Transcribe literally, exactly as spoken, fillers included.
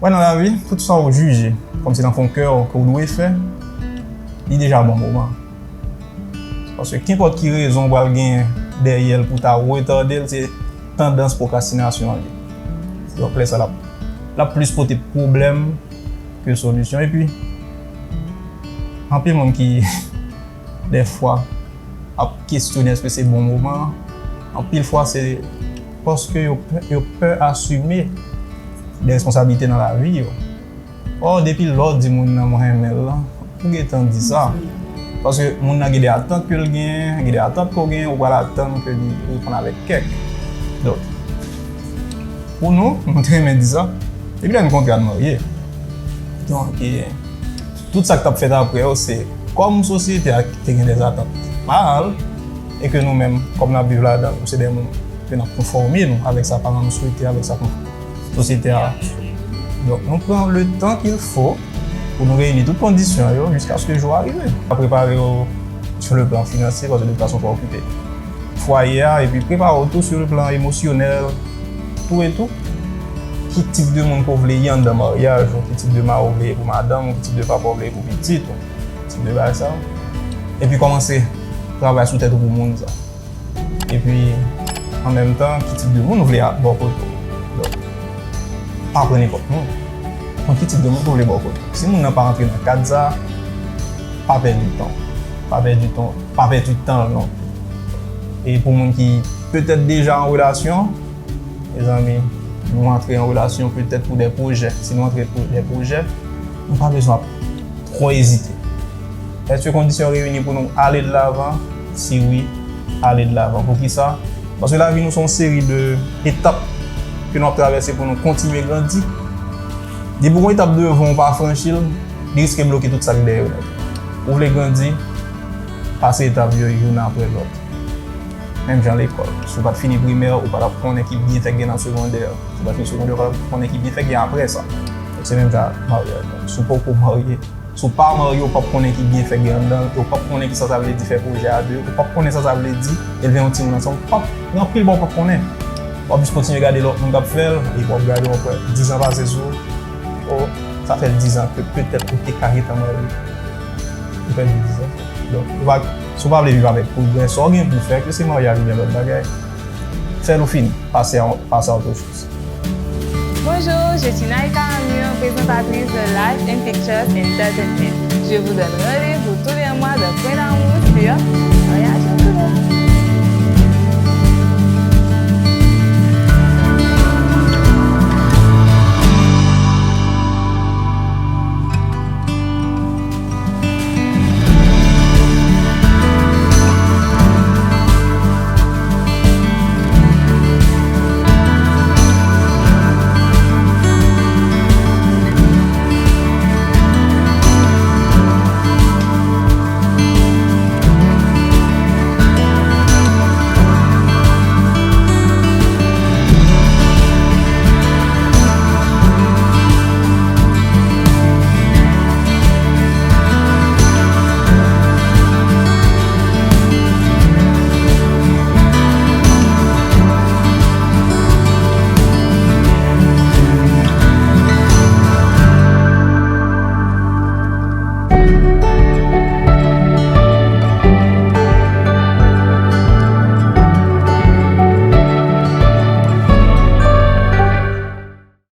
Wè, nan lavi, tout sa ou jije kòmsi nan fon kè w ke w dwe fè, li deja bon moman. Paske kenpòt ki rezon ou pral gen dèyè l pou ta retade l, se tandans pwokrastinasyon an ye. Donk, lè sa l ap, l ap plis pote pwoblèm ke solisyon. Epi, anpil moun ki, dèfwa, ap kesyone èske se bon moman an, anpil fwa se paske yo pè, yo pè asime de responsablite nan lavi yo. Ò, depi lè w di moun nan mwen renmen l lan, ou gentan di sa. Paske moun nan gen de atant ke l genyen, gen de atant ke w genyen, ou pral atann ke li reponn avèk kèk. Donk, pou nou, nou te renmen di sa, depi lè n kontre a n marye. Donk, e, tout sa k t ap fèt apre yo, se kòm sosyete a te gen de atant mal, e ke nou menm, kòm n ap viv ladan l, nou se de moun ke n ap konfòme nou avèk sa paran nou swete, avèk sa sosyete a. Donk, nou pran le tan qu'il faut pou nou reyini tout kondisyon yo jiskaske jou a rive. Prepare yo sur le plan financier, paske de toute façon, fò w okipe fwaye a, epi prepare w tou sur le plan émotionnel, tou e tou. Ki tip de moun ke w vle ye anndan maryaj ou, ki tip de mari w vle ye pou madanm ou, ki tip de papa w vle ye pou pitit ou, ki tip de bagay sa yo. Epi kòmanse travay sou tèt ou pou moun sa. Epi, an menm tan, ki tip de moun ou vle a bò kote w. Donk, pa pran nenpòt moun. Pran ki tip de moun ou vle bò kote w. Si moun nan pa rantre nan kad sa, pa pèdi tan. Pa pèdi tan, pa pèdi tan l non plis. E pou moun ki petèt deja an relasyon, mezanmi, nou antre an relasyon petèt pou de pwojè. Si nou antre pou de pwojè, nou pa bezwen ap twò ezite. Èske kondisyon reyini pou nou ale de lavan? Si wi, ale de lavan. Poukisa? Paske lavi nou se yon seri de etap ke nou ap travèse pou nou kontinye grandi. Depi yon etap devan ou pa franchi l, li riske bloke tout sa k dèyè yo nèt. Ou vle grandi, pase etap yo youn apre lòt. Menm jan lekòl. Si w pa t fini primè, ou pa t ap konnen ki byenfè k gen nan segondè. Si w pa t fini segondè, ou pa t ap konnen ki byenfè k gen apre sa. Donk, se menm jan ak maryaj la. Si w poko marye, si w pa marye, ou p ap konnen ki byenfè k gen anndan l, e w p ap konnen kisa sa vle di fè pwojè a de, ou p ap konnen sa sa vle di elve yon timoun ansanm, ou p ap, gen anpil bagay ou p ap konnen. W ap jis kontinye gade lòt moun k ap fè l, epi w ap gade, w ap wè diz an pase sou ou, o, sa fè diz an ke petèt ou te ka gentan marye. Ou pèdi diz an. Donk, ou pa, si w pa vle viv avèk pwogrè, sa w gen pou fè, ke se maryaj oubyen lòt bagay, fè l ou fini, pase a, pase a autre chose. Bonjour, je suis Naïka Amir, présentatrice de Life in Pictures Entertainment. Je vous donne rendez-vous tous les mois de Point d'amour sur Mariage en couleur.